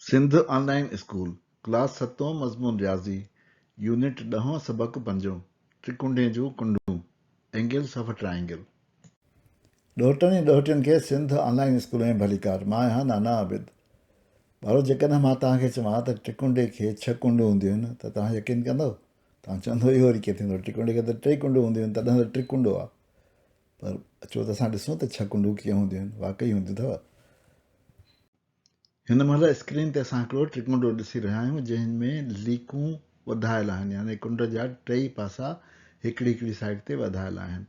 سنڌ آن line school, class ستون مضمون رياضي، يونٽ ڏهون سبق پنجون، ٽرڪنڊي جون ڪنڊون، Angles of a Triangle. ڏوهٽن ۽ ڏوهٽين کي سنڌ آن لائين اسڪول ۾ ڀليڪار، مان آهيان نانا عابد. ٻارو جيڪڏهن مان توهان کي چوان ته ٽرڪنڊي کي ڇهه ڪنڊون هونديون آهن ته توهان يقين ڪندؤ؟ توهان چوندؤ اهو وري ڪيئن ٿيندو، ٽرڪنڊي کي ته ٽي ڪنڊون هونديون آهن تڏهن ته ٽرڪنڊو آهي. پر اچو ته اسان ڏسون ته ڇهه ڪنڊون ڪيئن هونديون آهن، واقعي هونديون اٿو؟ هن مهل اسڪرين تي اسان هڪڙو ٽرڪنڊو ڏسي رهيا آهيون جنهن ۾ ليڪون وڌايل آهن يعني ڪنڊ جا ٽئي پاسا هڪڙي هڪڙي سائيڊ تي وڌايل آهن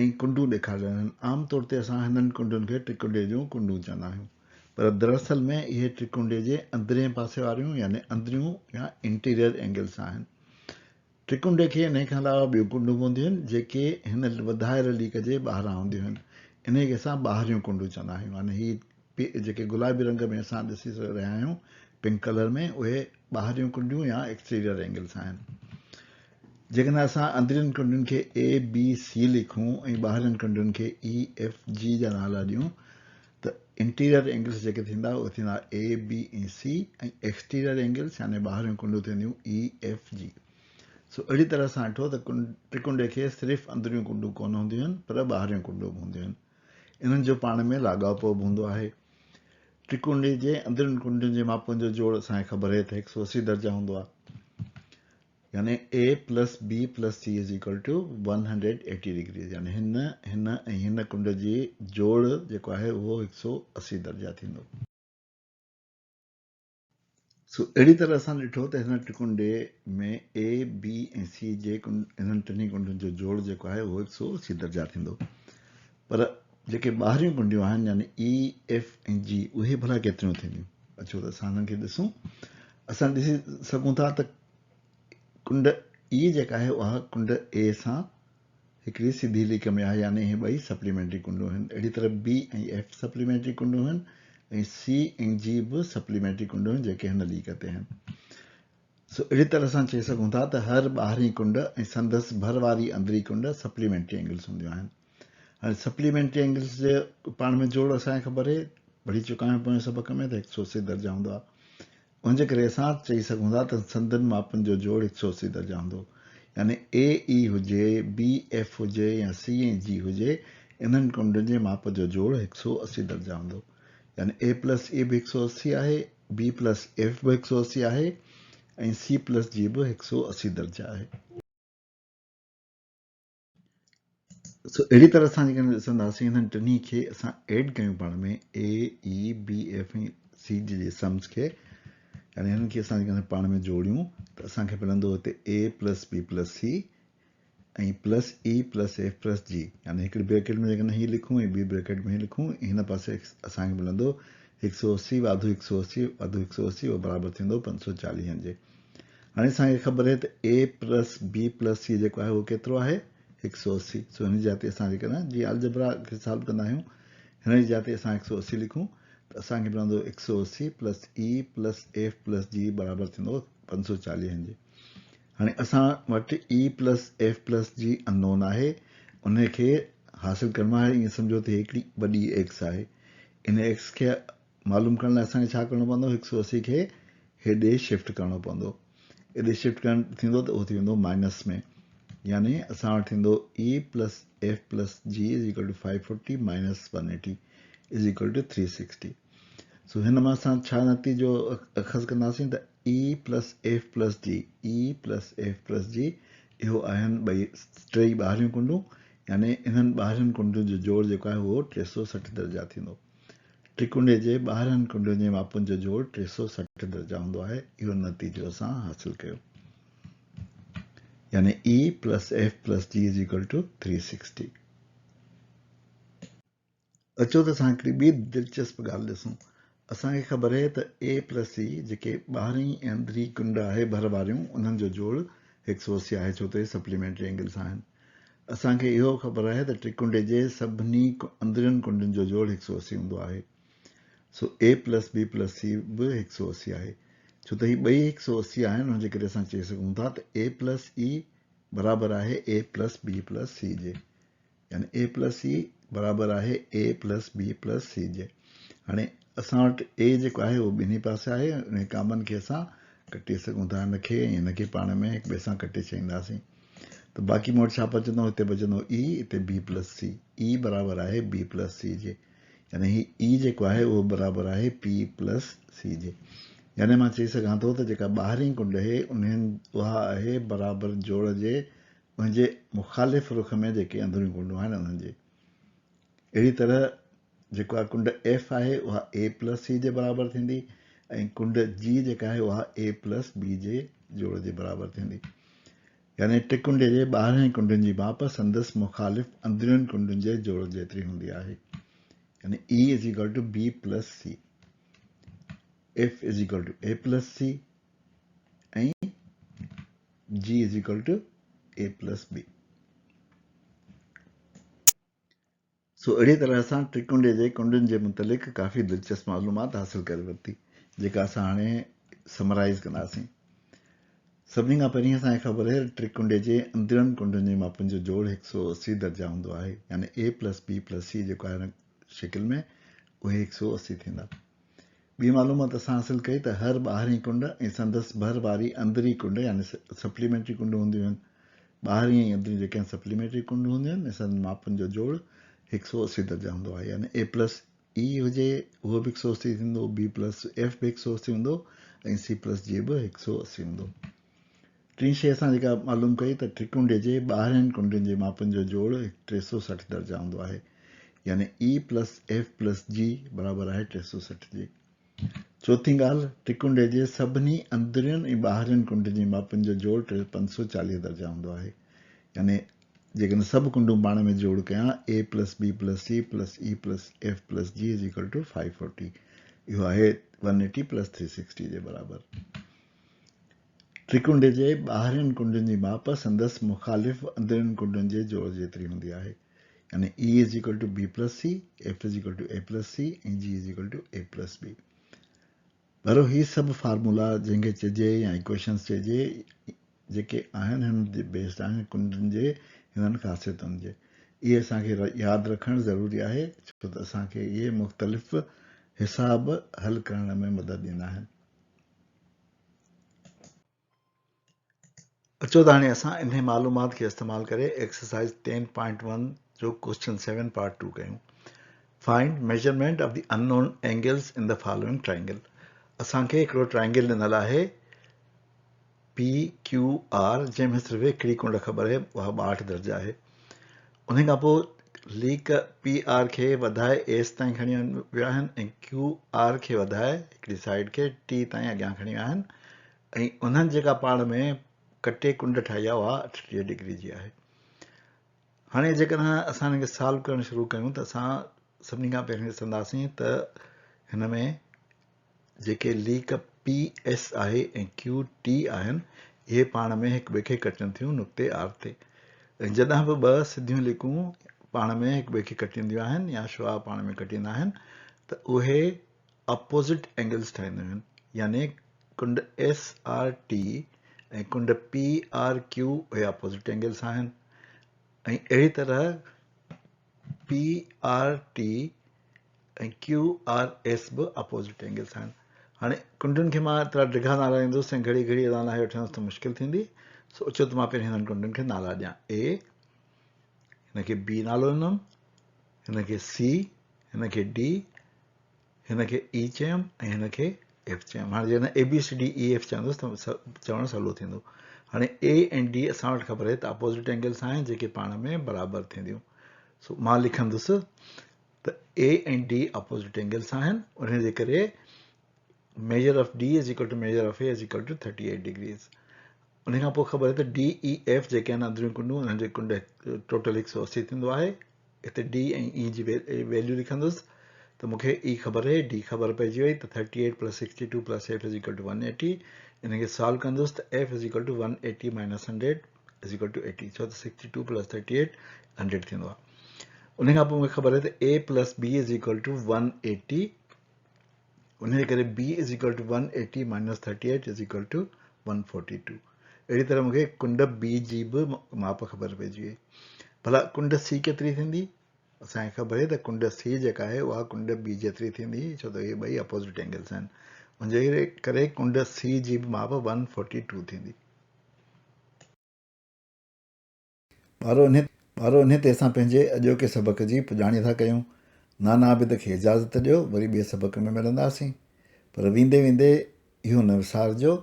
۽ ڪنڊون ڏيکاريل آهن. عام طور تي اسان هنن ڪنڊن کي ٽرڪنڊي جون ڪنڊون چوندا آهيون پر دراصل ۾ اهي ٽرڪنڊي جي اندرين پاسي واريون يعني اندريون يا انٽيريئر اينگلس آهن. ٽرڪنڊي کي انهيء کان علاوه ٻيون ڪنڊون به هونديون آهن، جيڪي هن وڌايل ليڪ جي ٻاهران هونديون آهن. انهيء کي اسان ٻاهريون ڪنڊون چوندا آهيون. يعني هي جيڪي گلابي رنگ ۾ اسان ڏسي رهيا آهيون، پنڪ ڪلر ۾، اهي ٻاهريون ڪنڊيون يا Exterior Angles آهن. جيڪڏهن اسان اندرين ڪنڊين کي اي، بي، سي لکون ۽ ٻاهرين ڪنڊين کي اي، ايف، جي جا نالا ڏيون ته انٽيريئر اينگلس جيڪي ٿيندا اهي ٿيندا اي، بي ۽ سي ۽ ايڪسٽيريئر اينگلس يعني ٻاهريون ڪنڊون ٿينديون اي، ايف، جي. سو اهڙي طرح اسان ڏٺو ته ٽرڪنڊي کي صرف اندريون ڪنڊون ڪونه هونديون آهن پر ٻاهريون ڪنڊون به هونديون آهن. انهن جو پاڻ ۾ لاڳاپو به هوندو آهي. ٽرڪنڊي جي اندرين ڪنڊن جي ماپن جو جوڙ اسان کي خبر آهي ته هڪ سؤ اسي درجا هوندو آهي. يعني A plus B plus C is equal to 180 degrees يعني هن، هن ۽ هن ڪنڊ جي جوڙ جيڪو آهي اهو هڪ سؤ اسي درجا ٿيندو. سو اهڙي طرح اسان ڏٺو ته هن ٽرڪنڊي ۾ A، B ۽ C جي انهن ٽنهي ڪنڊن جو جوڙ جيڪو آهي اهو هڪ سؤ اسي درجا ٿيندو. پر جيڪي ٻاهريون ڪنڊيون آهن يعني E، F ۽ G اهي ڀلا ڪيتريون ٿينديون؟ اچو ته اسان انهن کي ڏسون. اسان ڏسي سگهون ٿا ته ڪنڊ E جيڪا آهي اها ڪنڊ A سان هڪڙي سڌي ليڪ ۾ آهي يعني اهي ٻئي سپليمينٽري ڪنڊون آهن. اهڙي طرح B ۽ F supplementary ڪنڊون آهن ۽ C ۽ G به سپليمينٽري ڪنڊون آهن جيڪي هن ليڪ تي آهن. سو اهڙي طرح اسان چئي سگهون ٿا ته هر ٻاهرين ڪنڊ ۽ سندس ڀر واري اندرين ڪنڊ سپليمينٽري اينگلز هونديون آهن. هاڻي سپليمينٽري اينگلز جي پاڻ ۾ جوڙ اسان کي خبر آهي، پڙهي چڪا آهيون پوئين سبق ۾ ته هڪ سؤ اسي درجا هوندو آهي. ان جي ڪري اسان چئي سگهون ٿا ته سندن ماپن جو جوڙ هڪ سؤ اسي درجا هوندو. يعني اي اي هجي، بي ايف هجي يا سي ۽ جي هجي، انهن ڪنڊن جي ماپ جو جوڙ هڪ سؤ اسي درجا هوندو. يعني اي پلس اي به هڪ سؤ اسي آهي، بي پلس ايف به هڪ سؤ اسي آهي ۽ سي پلس جي به هڪ سؤ اسي درجا آهي. سو اهڙي طرح سان جيڪڏهن ڏسنداسين انهن ٽنهي کي اسان ايڊ ڪيون پاڻ ۾ اي اي بي ايف ۽ سي جي جي سمز کي يعني هنن کي اسان جيڪڏهن پاڻ ۾ جوڙيون ته اسان کي ملندو هتي A plus B plus C ۽ plus E plus F plus G يعني هڪڙي بريڪيٽ ۾ جيڪڏهن هي لکون ۽ ٻي بريڪيٽ ۾ هي لکون هن پاسي اسان کي ملندو هڪ سو اسي واڌو هڪ سو اسي واڌو هڪ سو اسي اهو برابر ٿيندو پنج سو چاليهن جي. هاڻي اسان کي خبر آهي ته A plus B plus C جيڪو آهي اهو ڪيترو آهي هڪ سؤ اسي. سو هن جي جاء تي اسان جيڪڏهن جي الجبرا کي سالو ڪندا آهيون هن جي جاء تي اسان هڪ سؤ اسي لکون ته اسان کي ملندو هڪ سؤ اسي plus E plus F plus G برابر ٿيندو پنج سؤ چاليهن جي. هاڻي اسان وٽ E plus F plus G unknown آهي ان کي حاصل ڪرڻو آهي ائين سمجهو ته هڪڙي وڏي ايڪس آهي ان ايڪس کي معلوم ڪرڻ لاء اسان کي ڇا ڪرڻو پوندو هڪ سؤ اسي کي هيڏي شفٽ ڪرڻو پوندو هيڏي شفٽ ڪرڻ ٿيندو ته اهو ٿي ويندو مائنس ۾ يعني اسان وٽ ٿيندو E plus F plus G is equal to five forty minus one eighty is equal to three sixty. سو هن مان اسان ڇا نتيجو اخذ ڪنداسين ته E plus F plus G, E plus F plus G اهو آهن ٻئي ٽئي ٻاهريون ڪنڊون يعني انهن ٻاهرين ڪنڊن جو جوڙ جيڪو آهي اهو 360 درجا ٿيندو. ٽرڪنڊي جي ٻاهرين ڪنڊن جي ماپن جو جوڙ 360 درجا هوندو آهي. اهو نتيجو اسان حاصل ڪيو. يعني E plus F plus G is equal to 360. اچو ته اسان هڪڙي ٻي دلچسپ ڳالهه ڏسون. اسان کي خبر آهي ته A plus C جيڪي ٻاهرين ۽ اندرين ڪنڊ آهي ڀر واريون انهن جو جوڙ هڪ سؤ اسي آهي ڇو ته اهي سپليمينٽري اينگلس آهن. اسان کي اهو به خبر آهي ته ٽرڪنڊي جي سڀني اندرين ڪنڊن جو جوڙ هڪ سؤ اسي هوندو آهي. سو A plus B plus C به هڪ سؤ اسي آهي. ڇو ته هي ٻئي هڪ سؤ اسي آهن ان جي ڪري اسان چئي سگهون ٿا ته A plus E برابر آهي A plus B plus C جي. يعني A plus E برابر آهي A plus B plus C جي. هاڻي اسان وٽ اي جيڪو آهي اهو ٻنهي پاسي آهي انهي ڪامن کي اسان ڪٽي سگهون ٿا هن کي ۽ هن کي پاڻ ۾ هڪ ٻئي سان ڪٽي ڇڏينداسين ته باقي مون وٽ ڇا بچندو هتي بچندو اي هتي بي پلس سي اي برابر آهي بي پلس سي جي يعني هي اي جيڪو آهي اهو برابر آهي پي پلس سي جي يعني مان چئي سگهان ٿو ته جيڪا ٻاهرين ڪنڊ آهي انهن اها آهي برابر جوڙ جي ان جي مخالف رخ ۾ جيڪي اندريون ڪنڊون آهن انهن جي اهڙي طرح جيڪا ڪنڊ ايف آهي اها اي پلس سي جي برابر ٿيندي ۽ ڪنڊ جي جيڪا آهي اها اي پلس بي جي جوڙ جي برابر ٿيندي. يعني ٽڪنڊي جي ٻاهرين ڪنڊن جي ماپ سندس مخالف اندرين ڪنڊن جي جوڙ جيتري هوندي آهي. يعني E is equal to B plus C, F is equal to A plus C ۽ G is equal to A plus B. سو اهڙيء طرح اسان ٽرڪنڊي جي ڪنڊن جي متعلق ڪافي دلچسپ معلومات حاصل ڪري ورتي، جيڪا اسان هاڻي سمرائيز ڪنداسين. سڀني کان پهرين اسان کي خبر آهي ته ٽرڪنڊي جي اندرين ڪنڊن جي ماپن جو جوڙ هڪ سؤ اسي درجا هوندو آهي، يعني A plus B plus C جيڪو آهي هن شڪل ۾ اهي هڪ سؤ اسي ٿيندا. ٻي معلومات اسان حاصل ڪئي ته هر ٻاهرين ڪنڊ ۽ سندس ڀر واري اندرين ڪنڊ يعني سپليمينٽري ڪنڊون هونديون آهن. ٻاهرين ۽ اندرين جيڪي آهن سپليمينٽري ڪنڊون هونديون آهن ۽ سندن ماپن جو جوڙ هڪ سؤ اسي درجا هوندو آهي يعني اي پلس اي هجي اهو به هڪ سؤ اسي ٿيندو، بي پلس ايف به هڪ سؤ اسي هوندو ۽ سي پلس جي به هڪ سؤ اسي هوندو. ٽين شيء اسان جيڪا معلوم ڪئي ته ٽرڪنڊي جي ٻاهرين ڪنڊن جي ماپن جو جوڙ 360 درجا هوندو آهي يعني E plus F plus G برابر آهي 360 جي. چوٿين ڳالهه ٽرڪنڊي جي سڀني اندرين ۽ ٻاهرين ڪنڊن جي ماپن جو جوڙ 540 درجا هوندو آهي يعني جيڪڏهن سڀ ڪنڊون پاڻ ۾ جوڙ ڪيان A plus B plus C plus E plus F plus G is equal to 540 اهو آهي 180 پلس 360 جي برابر. ٽرڪنڊي جي ٻاهرين ڪنڊن جي ماپ سندس مخالف اندرين ڪنڊن جي جوڙ جيتري هوندي آهي. يعني E is equal to B plus C, F is equal to A plus C ۽ G is equal to A plus B. ڀرو هي سڀ فارمولا جنهن کي چئجي يا ايڪويشنز چئجي جيڪي آهن هن تي بيسڊ آهن ڪنڊن جي هنن خاصيتن جي. اهي اسان کي ياد رکڻ ضروري آهي ڇو ته اسان کي اهي مختلف حساب حل ڪرڻ ۾ مدد ڏيندا آهن. اچو ته هاڻي اسان انهي معلومات کي استعمال ڪري ايڪسرسائز 10.1 جو ڪوئسچن 7 پارٽ 2 ڪيون. Find measurement of the unknown angles in the following triangle. اسان کي هڪڙو ٽرائنگل ڏنل آهي پي ڪيو آر جنهن ۾ صرف هڪڙي ڪنڊ خبر آهي اها 62 درجا آهي. انهي کان پوء ليڪ پي آر کي وڌائي ايس تائين کڻي ويا آهن ۽ ڪيو آر کي وڌائي هڪڙي سائيڊ کي ٽي تائين اڳيان کڻي ويا آهن ۽ انهن جيڪا پاڻ ۾ ڪٽي ڪنڊ ٺاهي آهي اها 38 ڊگري جي آهي. هاڻي جيڪڏهن اسان هن کي سالو ڪرڻ شروع ڪيون ته اسان سڀني کان پهرين ڏسنداسين ته هن ۾ جيڪي ليڪ پي ايس آهي ۽ ڪيو ٽي آهن اهي پاڻ ۾ هڪ ٻئي کي ڪٽين ٿيون نقطي آر تي ۽ جڏهن به ٻه سڌيون ليڪون پاڻ ۾ هڪ ٻئي کي ڪٽينديون آهن يا شعاع پاڻ ۾ ڪٽيندا آهن ته اهي اپوزٽ اينگلز ٺاهينديون آهن يعني ڪنڊ ايس آر ٽي ۽ ڪنڊ پي آر ڪيو اهي اپوزٽ اينگلز آهن ۽ اهڙي طرح P R T ۽ Q R S به اپوزٽ اينگلس آهن. هاڻي ڪنڊن کي مان ايترا ڊگها نالا ڏيندس ۽ گهڙي گهڙي ادا ناهي وٺندس ته مشڪل ٿيندي. سو اچو ته مان پهرين هنن ڪنڊن کي نالا ڏيان. اي هن کي بي نالو ڏنم، هن کي سي، هن کي ڊي، هن کي اي چيم ۽ هن کي ايف چيم. هاڻي جيڪڏهن اي بي سي ڊي اي ايف چوندس ته چوڻ سولو ٿيندو. هاڻي اي ۽ ڊي اسان وٽ خبر آهي ته اپوزٽ اينگلس آهن جيڪي پاڻ ۾ برابر ٿينديون. سو مان لکندس ته اي ۽ ڊي اپوزٽ اينگلس آهن ان جي ڪري measure of D is equal to measure of A is equal to 38 degrees. ان کان پوء خبر آهي ته ڊي اي ايف جيڪي آهن اندريون ڪنڊون انهن جي ڪنڊ ٽوٽل 180 ٿيندو آهي. هتي ڊي ۽ اي جي ويليو لکندس ته مون کي اي خبر آهي ڊي خبر پئجي وئي ته 38 plus 62 plus F is equal to 180. ان کي سالو ڪندس ته F is equal to 180 minus 100 is equal to 80 ڇو ته 62 پلس 38 100 ٿيندو آهي. ان کان پوء مون کي خبر آهي ته A plus B is equal to 180 ان جي ڪري B is equal to 180 minus 38 is equal to 142. اهڙي طرح مون کي ڪنڊ بي جي به ماپ خبر پئجي وئي. ڀلا ڪنڊ سي ڪيتري ٿيندي؟ اسان کي خبر آهي ته ڪنڊ سي جيڪا آهي اها ڪنڊ بي جيتري ٿيندي ڇو ته اهي ٻئي اپوزٽ اينگلس آهن ان جي ڪري ڪنڊ سي جي به ماپ 142 ٿيندي. ٻارو انهي ٻارو انهي تي اسان پنهنجي اڄوڪي سبق جي پڄاڻي ٿا ڪيون. نانا عابد کي اجازت ڏيو وري ٻئي سبق ۾ ملنداسين. پر ويندي ويندي اهو نه وسارجو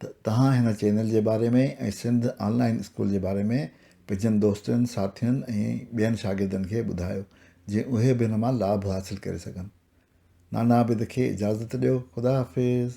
ته توهان هن چينل جي باري ۾ ۽ سنڌ آن لائين اسڪول جي باري ۾ پنهنجن دوستن، ساٿين ۽ ٻين شاگردن کي ٻڌايو جيئن اهي به هن مان لاڀ حاصل ڪري سگهن. نانا عابد کي اجازت ڏيو. خدا حافظ.